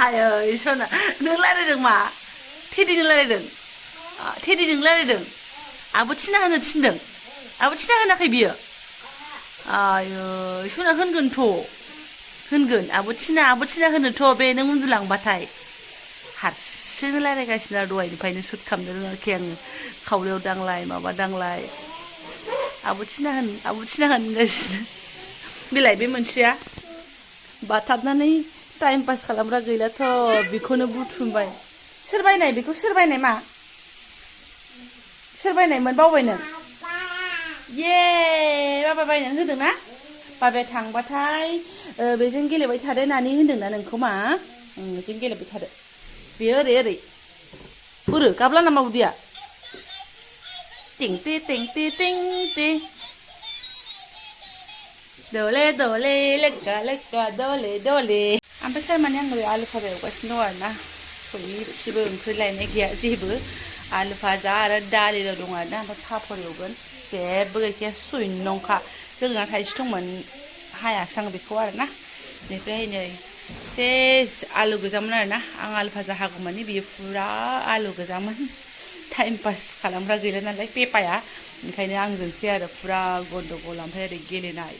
आयै सना नों रायलायदों मा टेडिजों रायलायदों टेडिजों रायलायदों आबो थिना होनो थिनदों आबो थिना होनाखै बियो आयै सना होनगोनथ' होनगोन आबो थिना होनोथ' बे नों उन्दुलांबाथाय हारसिंनो रायलायगासिनो आरो दहायनिफ्रायनो सुट खालामनो रोङाखै आङो खावलायाव दांलाय माबा दांलाय आबो थिना होनगासिनो बेलाय बे मोनसेया बाथाबनानै टाइम पास खालामग्रा गैलाथ' बेखौनो बुथुमबाय सोर बायनाय बेखौ सोर बायनाय मा सोर बायनायमोन बावबाय नों ये बाबा बायनानै होदों ना बाबाया थांबाथाय बेजों गेलेबाय थादो नानि होनदोंना नोंखौ मा बेजों गेलेबाय थादो बेयो ओरै बोरो गाबला नामा उदैया टिं टे टिं टे टिं टे दले दले लेक्का लेक्का दले दले ओमफ्राय थारमाने आङो आलु भाजा एवगासिनो दं आरोना एसेबो ओंख्रि लायनाय गैया जेबो आलु भाजा आरो दालिल' दं आरोना ओमफ्राय पापर एवगोन जेबो गैखाया सुइनंखा जोगोनार थाइसे दंमोन हायासै आं बेखौ आरोना बेनिफ्राय नै सेस आलु गोजामोन आरोना आं आलु भाजा हागौमानि बियो फुरा आलु गोजामोन टाइम पास खालामग्रा गैला नालाय पेपाया ओंखायनो आंजोंसै आरो फुरा गन्डगल ओमफ्राय ओरै गेलेनाय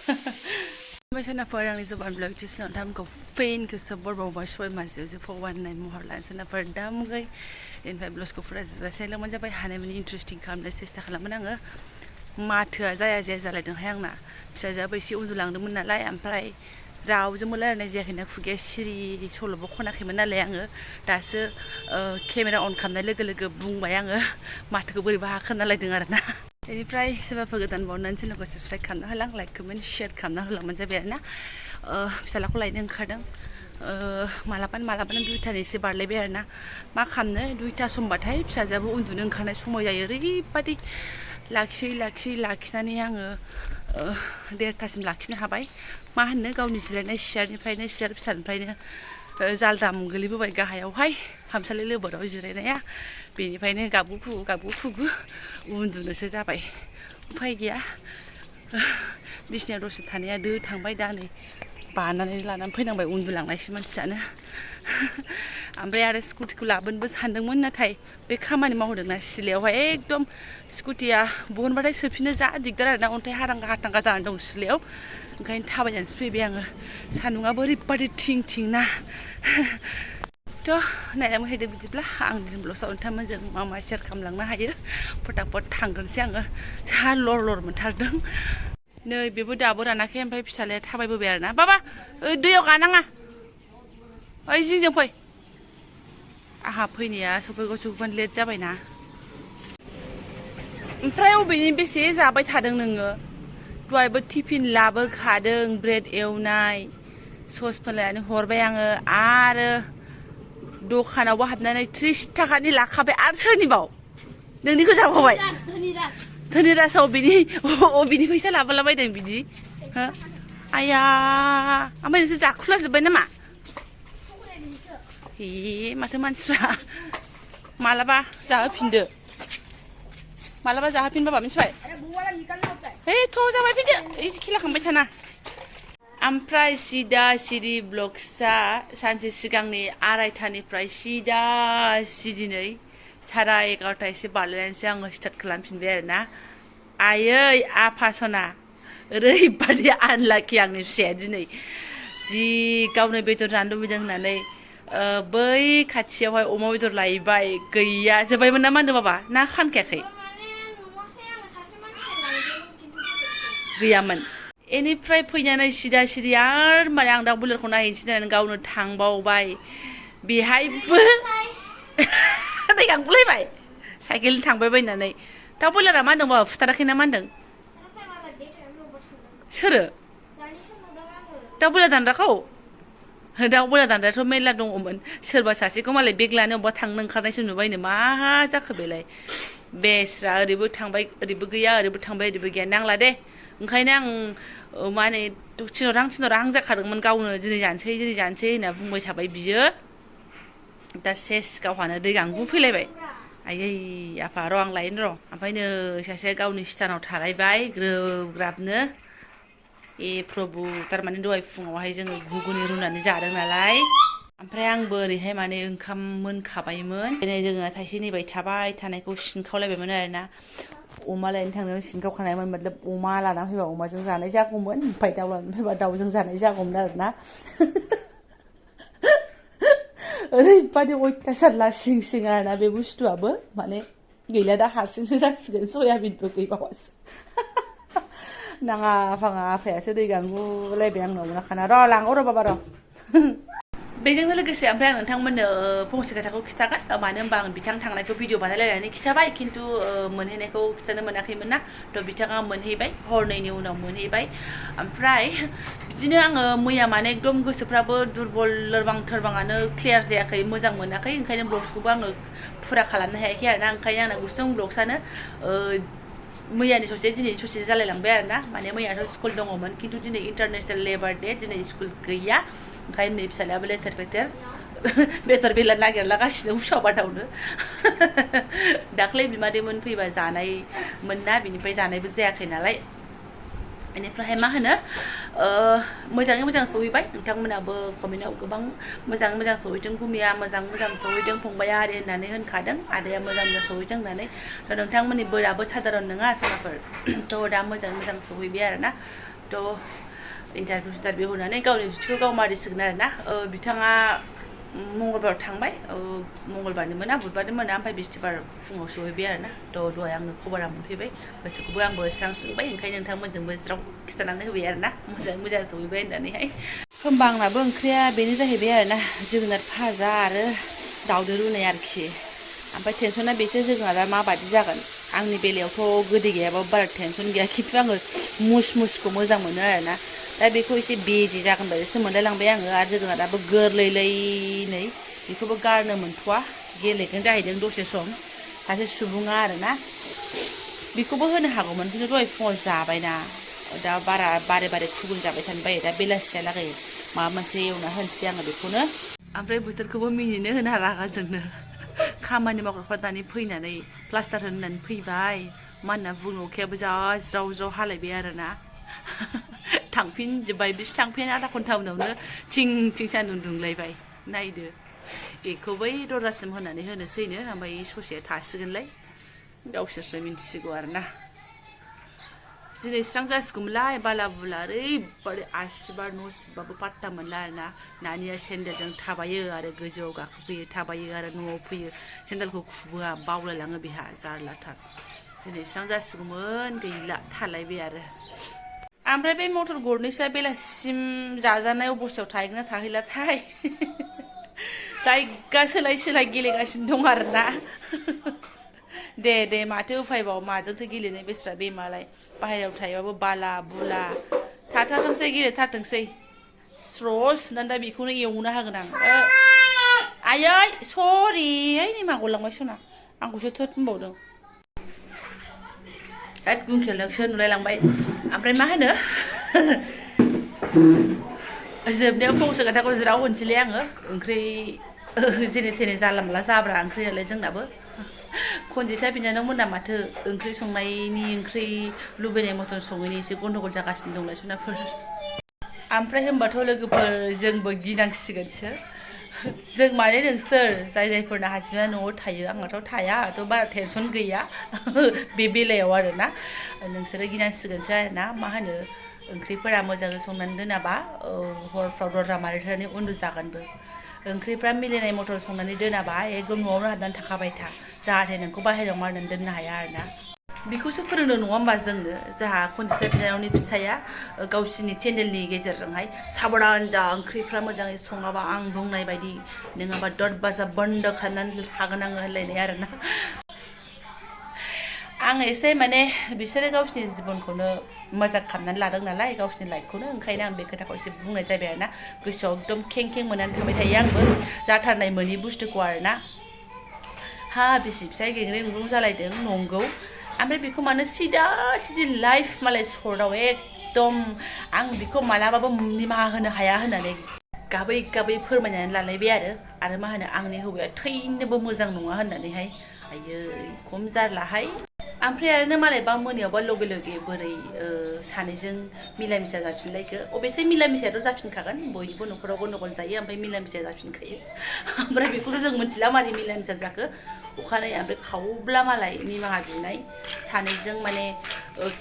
ओमफ्राय सोनाफोर आंनि जबानब्लग चेनेलाव नोंथांमोनखौ फेनखौ सोबर बावबाय सय मासजोंसो फवाननाय महर लानो सोनाफोर दामुगै बेनिफ्राय ब्लाउसखौ फुरा जोबजासे लोमोन जाबाय हानायमानि इन्टारेस्टिं खालामनो सेस्था खालामोन आङो माथोआ जाया जालायदोंहाय आंना फिसाजोआबो एसे उन्दुलांदोंमोन नालाय ओमफ्राय रावजोंबो रायलायनाय जायाखैना खुगाया सिरि सल'बो खनाखैमोन नालाय आङो दासो केमेरा अन खालामनाय लोगो लोगो बुंबाय आङो माथोखौ बोरैबा खोनालायदों आरोना बेनिफ्राय सोरबाफोर गोदान बावनानै चेनेलखौ साबस्क्राइब खालामना होलां लाइक कमेन्ट शेयार खालामना होलांबानो जाबाय आरोना फिसालाखौ लायनो ओंखारदों मालाबानो दुइथानिसो बारलायबाय आरोना मा खालामनो दुइथा समबाथाय फिसाजोआबो उन्दुनो ओंखारनाय समय जायो ओरैबादि लाखिनानै आङो देरथासिम लाखिनो हाबाय मा होननो गावनि जिरायनाय सियार फिसानिफ्रायनो जालदाम गोलैबोबाय गाहायावहाय खामसालि लोबोराव जिरायनाया बेनिफ्रायनो गाबगु फुगु उन्दुनोसो जाबाय उफाय गैया बिसिनायाव दसे थानाया दो थांबाय दा नै बानानै लानानै फैनांबाय उन्दुलांनायसो मानसियानो ओमफ्राय आरो स्कुटिखौ लाबोनोबो सानदोंमोन नाथाय बे खामानि मावदोंना सिलायावहाय एकदम स्कुटिया बहनबाथाय सोफिननो जा दिगदार आरोना अन्थाइ हाथांगा जानानै दं सिलायाव ओंखायनो थाबायनानैसो फैबाय आङो सान्दुङाबो ओरैबादि थिं ना थ' नायनानै हैदो बिदिब्ला आं दिनै ब्लगआव नोंथांमोनजों मा शेयार खालामलांनो हायो फटाफट थांग्रोनोसै आङो जा लर मोनथारदों नै बेबो दाबो रानाखै ओमफ्राय फिसालाया थाबायबोबाय आरोना बाबा दैयाव गानाङा ओइ जिंजों फै आंहा फैनाया सफैगौबानो लेट जाबायना ओमफ्राय अबेनि बेसे जाबाय थादों नोङो दहायबो टिफिन लाबोखादों ब्रेड एवनाय ससफोर लायनानै हरबाय आङो आरो दखानावबो हाबनानै 30 थाखानि लाखाबाय आरो सोरनिबाव नोंनिखौ जाबावबाय धोनिरासाव अबेनि फैसा लाबोलाबायदों बिदि हो आया ओमफ्राय नोंसोर जाखुला जोब्बाय नामा हे माथो मानसिफ्रा मालाबा जाहोफिन बाबा मिथिबाय हे थ' जाबाय फैदो खेला खांबाय थाना ओमफ्राय सिदा ब्लग्सआ सानसे सिगांनि 2:30निफ्राय दिनै 11:30 एसे बारलायनानैसो आङो स्टार्ट खालामफिनबाय आरोना आयै आफा सना ओरैबादि आनलाखि आंनि फिसाया दिनै जि गावनो बेदर जानो लुबैदों होननानै बै खाथियावहाय अमा बेदर लायबाय गैया जोबबायमोन ना मा होनदों बाबा ना फानखायाखै गैयामोन बेनिफ्राय फैनानै सिदा आरो माने आं दाउ बयलारखौ नायहैनोसै होननानै गावनो थांबावबाय बेहायबो दै गांगुलायबाय साइकेलजों थांबाय बायनानै दाउ बयलारा मा होनदों बाबा फुथाराखै ना मा होनदों सोरो दाउ बयलार दानग्रायाथ' मेरला दङमोन सोरबा सासेखौ मालाय बेग लानो अबेबा थांनो ओंखारनायसो नुबायनो मा जाखो बेलाय बेस्रा ओरैबो थांबाय ओरैबो गैया ओरैबो थांबाय ओरैबो गैया नांला दे ओंखायनो आं मा होनो थिनहरहां जाखादोंमोन गावनो दिनै जानोसै होनना बुंबाय थाबाय बियो दा सेस गावहानो दै गांगु फैलायबाय आयै आफा र' आं लायनो र' ओमफ्राय नै सासेया गावनि स्टानाव थालायबाय ग्रोब ग्राबनो ए प्रभु थारमाने दहाय फुङावहाय जोङो घुगुनि रुनानै जादों नालाय ओमफ्राय आंबो ओरैहाय माने ओंखाम मोनखाबायमोन दिनै जोङो थाइसे नेबाय थाबाय थानायखौ सिनखावलायबायमोन आरोना अमा लायनो थांनायाव सिनखावखानायमोन मतलब अमा लाना फैबा अमाजों जानाय जागौमोन ओमफ्राय दाउ लाना फैबा दाउजों जानाय जागौमोन आरोना ओरैबादि अयथासार लासिं सिं आरोना बे बुस्थुआबो माने गैला दा हारसिंसो जासिगोन सयाबिनबो गैबावासो नाङा फाङा आफायासो दै गांगुलायबाय आंनाव मोनाखाना र' लांगौ र' बाबा र' बेजोंनो लोगोसे ओमफ्राय आं नोंथांमोननो फंसे खोथाखौ खिथागोन मानो होनबा आं बिथां थांनायखौ भिडिअ बानायलायनानै खिथाबाय खिन्थु मोनहैनायखौ खिथानो मोनाखैमोन ना थ' बिथाङा मोनहैबाय हरनैनि उनाव मोनहैबाय ओमफ्राय बिदिनो आङो मैया माने एकदम गोसोफ्राबो दुरबल लोरबां थोरबाङानो क्लियार जायाखै मोजां मोनाखै ओंखायनो ब्लग्सखौबो आङो फुरा खालामनो हायाखै आरोना ओंखायनो आंना गुसुं ब्लग्सआनो मैयानि ससे दिनैनि ससे जालायलांबाय आरोना माने मैयाथ' स्कुल दङमोन खिन्थु दिनै इन्टारनेसनेल लेबार डे दिनै स्कुल गैया ओंखायनो नै फिसालायाबो लेथेर फेथेर बेदर बेला नागिरलागासिनो उसाव बादावनो दाख्लै बिमादैमोन फैबा जानायमोन ना बिनिफ्राय जानायबो जायाखै नालाय बेनिफ्रायहाय मा होनो मोजाङै मोजां सहैबाय नोंथांमोनाबो कमेन्टआव गोबां मोजाङै मोजां सहैदों भुमिया मोजाङै मोजां सहैदों फंबाया आरि होननानै होनखादों आदाया मोजां मोजां सहैदों होननानै थ' नोंथांमोननि बोराबो साधारन नङा सनाफोर थ' दा मोजाङै मोजां सहैबाय आरोना थ' इन्टारभिउ होनानै गावनि डिउटिखौ गाव मारिसिगोन आरोना बिथाङा मंगलबाराव थांबाय मंगलबारनि मोना बुधबारनि मोना ओमफ्राय बिस्थिबार फुङाव सहैबाय आरोना थ' दहाय आंनो खबरा मोनफैबाय गोसोखौबो आंबो स्रां सोंबाय ओंखायनो नोंथांमोनजोंबो ज्राव खिथानानै होबाय आरोना मोजाङै मोजां सहैबाय होननानैहाय होमबा आंनाबो ओंख्रिया बेनो जाहैबाय आरोना जोगोनार भाजा आरो दाउदै रुनाय आरोखि ओमफ्राय टेनसना बेसो जोगोनारा माबादि जागोन आंनि बेलायावथ' गोदै गैयाबाबो बारा टेनसन गैया खिन्थु आङो मुस मुसखौ मोजां मोनो आरोना दा बेखौ एसे बेजे जागोन बायदिसो मोनलायलांबाय आङो आरो जोगोनाराबो गोरलैलैनै बेखौबो गारनो मोनथ'वा गेलेगोन जाहैदों दसे सम सासे सुबुङा आरोना बेखौबो होनो हागौमोन खिन्थु दहाय फुङाव जाबायना दा बारा बारे बारे खुगुन जाबाय थानो बायो दा बेलासियालागै माबा मोनसे एवना होनोसै आङो बेखौनो ओमफ्राय बोथोरखौबो मिनिनो होनो रागा जोंनो खामानि मावग्राफ्रा दानि फैनानै प्लास्टार होननानै फैबाय मा होनना बुङो अखायाबो जा ज्राव ज्राव हालायबाय आरोना थांफिनजोब्बाय बिसो थांफिन आधा घन्टा उनावनो थिं थिं सान्दुं दुंलायबाय नायदो बेखौ बै दरजासिम होनानै होनोसैनो ओमफ्राय ससे थासिगोनलाय गावसोरसो मिन्थिसिगौ आरोना दिनै स्रां जासिगौमोनलाय बाला बुला ओरैबादि आसिबार न' सिबाबो पात्ता मोनला आरोना नानिया सेन्देलजों थाबायो आरो गोजौआव गाखोफैयो थाबायो आरो न'आव फैयो सेन्देलखौ खुबोआ बावलायलाङो बेहा जारलाथार दिनै स्रां जासिगौमोन गैला थालायबाय आरो ओमफ्राय बे मटर गरनैसोआ बेलासिसिम जाजानाय अबस्थायाव थाहैगोन ना थाहैलाथाय जायगा सोलाय सोलाय गेलेगासिनो दं आरोना दे माथो उफायबाव माजोंथो गेलेनाय बेस्रा बे मालाय बाहेरायाव थायोबाबो बाला बुला थाथोंसै गेलेथारथोंसै स्र' सुनानै दा बेखौनो एवना होगोन आं आयै सरि निमा गलांबाय सना आंखौसो थोद होनबावदों एद गुंखेलसो नुलायलांबाय ओमफ्राय मा होनो जोबनायाव फंसे खोथाखौ ज्राव होनसैलै आङो ओंख्रि जेने थेने जानला मोनला जाब्रा ओंख्रि नालाय जोंनाबो खनजिथा बिनानाव मोना माथो ओंख्रि संनायनि ओंख्रि लुबैनाय मथन सङैनि एसे गन्डगल जागासिनो दंलाय सनाफोर ओमफ्राय होनबाथ' लोगोफोर जोंबो गिनांसिगोनसो जों माने नोंसोर जायफोरना हासबेन्डआ न'आव थायो आंनाथ' थाया थ' बारा टेनसन गैया बे बेलायाव आरोना नोंसोरो गिनांसिगोनसो आरोना मा होनो ओंख्रिफोरा मोजाङै संनानै दोनाबा हरफ्राव दरजा मारिथारनानै उन्दुजागोनबो ओंख्रिफ्रा मिलायनाय मथर संनानै दोनाबा एकदम न'आवनो हाबनानै थाखाबाय था जाहाथे नोंखौ बाहेरायाव मारिनानै दोननो हाया आरोना बेखौसो फोरोंदों नङा होमबा जोंनो जोंहा खनजिथा बिनानावनि फिसाया गावसिनि चेनेलनि गेजेरजोंहाय साबधान जा ओंख्रिफ्रा मोजाङै सङाबा आं बुंनाय बायदि नङाबा दरवाजा बन्द खालामनानै थागोन आङो होनलायनाय आरोना आं एसे माने बिसोरो गावसिनि जिबनखौनो मोजां खालामनानै लादों नालाय गावसिनि लाइफखौनो ओंखायनो आं बे खोथाखौ एसे बुंनाय जाबाय आरोना गोसोआव एकदम खें खें मोननानै थाबाय थायो आंबो जाथारनाय मोनि बुस्थुखौ आरोना हा बिसि फिसाय गेंग्रें गुंग्रुं जालायदों नंगौ ओमफ्राय बेखौ मानो सिदा सिदि लाइफ मालाय सर्टआव एकदम आं बेखौ मालाबाबो निमाहा होनो हाया होननानै गाबै गाबै फोरमायनानै लालायबाय आरो मा होनो आंनि हौवाया थैनोबो मोजां नङा होननानैहाय आयो खम जारलाहाय ओमफ्राय आरो मालायबा मोनायावबा लगे लगे बोरै सानैजों मिला मिसा जाफिनलायखो अबेसे मिला मिसायाथ' जाफिनखागोन बयनिबो न'खराव गन्डगल जायो ओमफ्राय मिला मिसाया जाफिनखायो ओमफ्राय बेखौथ' जों मिथिला मारै मिला मिसा जाखो अखानायै ओमफ्राय खावब्ला मालाय निमाहा बिनाय सानैजों माने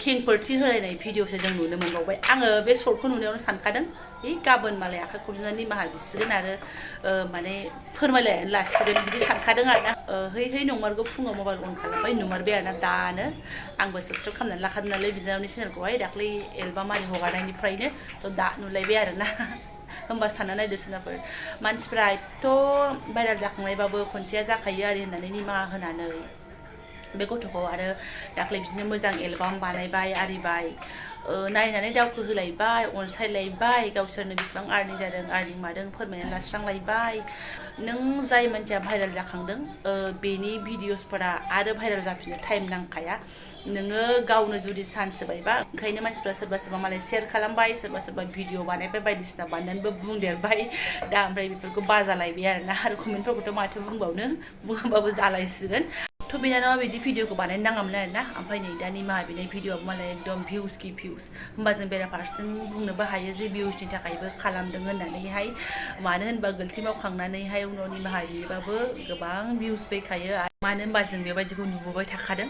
खेंफोरथि होलायनाय भिडिअसो जों नुनो मोनबावबाय आङो बे सर्टखौ नुनायावनो सानखादों गाबोन मालाय आखाइ खबजोबनानै निमाहा बिसिगोन आरो माने फोरमायलायनानै लासिगोन बिदि सानखादों आरोना है नंमारगौ फुङाव मबाइल अन खालामबाय नुमारबाय आरोना दानो आंबो साबस्क्राइब खालामनानै लाखादों नालाय बिनानावनि चेनेलखौहाय दाख्लै एलबाम आरि हगारनायनिफ्रायनो थ' दा नुलायबाय आरोना होमबा सानना नायदो सोरनाफोर मानसिफ्रा एथ' भाइराल जाखांनायबाबो खनसेया जाखायो आरि होननानै निमाहा होनानै बे गथ'खौ आरो दाख्लै बिदिनो मोजां एलबाम बानायबाय आरिबाय नायनानै दावखो होलायबाय अनसायलायबाय गावसोरनो बेसेबां आर्निं जादों आर्निं मादों फोरमायनानै लास्रांलायबाय नों जाय मानसिया भाइराल जाखांदों बेनि भिडिअसफोरा आरो भाइराल जाफिननो टाइम नांखाया नोङो गावनो जुदि चान्स होबायबा ओंखायनो मानसिफ्रा सोरबा सोरबा मालाय शेयार खालामबाय सोरबा सोरबा भिडिअ बानायबाय बायदिसिना बानायनानैबो बुंदेरबाय दा ओमफ्राय बेफोरखौ बाजालायबाय आरोना आरो कमेन्टफोरखौथ' माथो बुंबावनो बुङाबाबो जालायसिगोन थ' बिनानावा बिदि भिडिअखौ बानायनो नाङामोन आरोना ओमफ्राय नै दा निमाहा बिनाय भिडिअआबो मालाय एकदम भिउस कि भिउस होमबा जों बेराफारसेथिं बुंनोबो हायो जे भिउसनि थाखायबो खालामदों होननानैहाय मानो होनबा गलथि मावखांनानैहाय उनाव निमाहा बियोबाबो गोबां भिउस फैखायो मानो होनबा जों बेबायदिखौ नुबोबाय थाखादों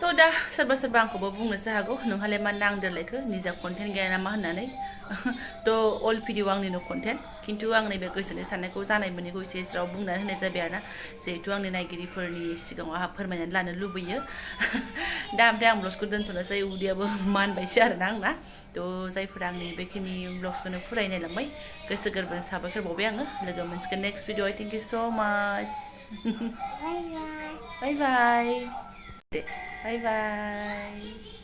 थ' दा सोरबा सोरबा आंखौबो बुंनोसो हागौ नोंहालाय मा नांदेरलायखो निजा कन्टेन्ट गैया नामा होननानै थ' अल भिडिअ आंनिनो कन्टेन्ट खिन्थु आं नैबे गोसोनि साननायखौ जानाय मोनैखौ एसे ज्राव बुंनानै होनाय जाबाय आरोना जिहेथु आंनि नायगिरिफोरनि सिगाङाव आंहा फोरमायनानै लानो लुबैयो दा ओमफ्राय आं ब्लग्सखौ दोनथ'नोसै उदैयाबो मानबायसो आरोना आंना थ' जायफोरा आंनि बेखिनि ब्लग्सखौनो फुराय नायलांबाय गोसो गोरबोनि साबायखर बावबाय आङो लोगो मोनसिगोन नेक्स्ट भिडिअ थेंक इउ स' माच बाय बाय दे बाय बाय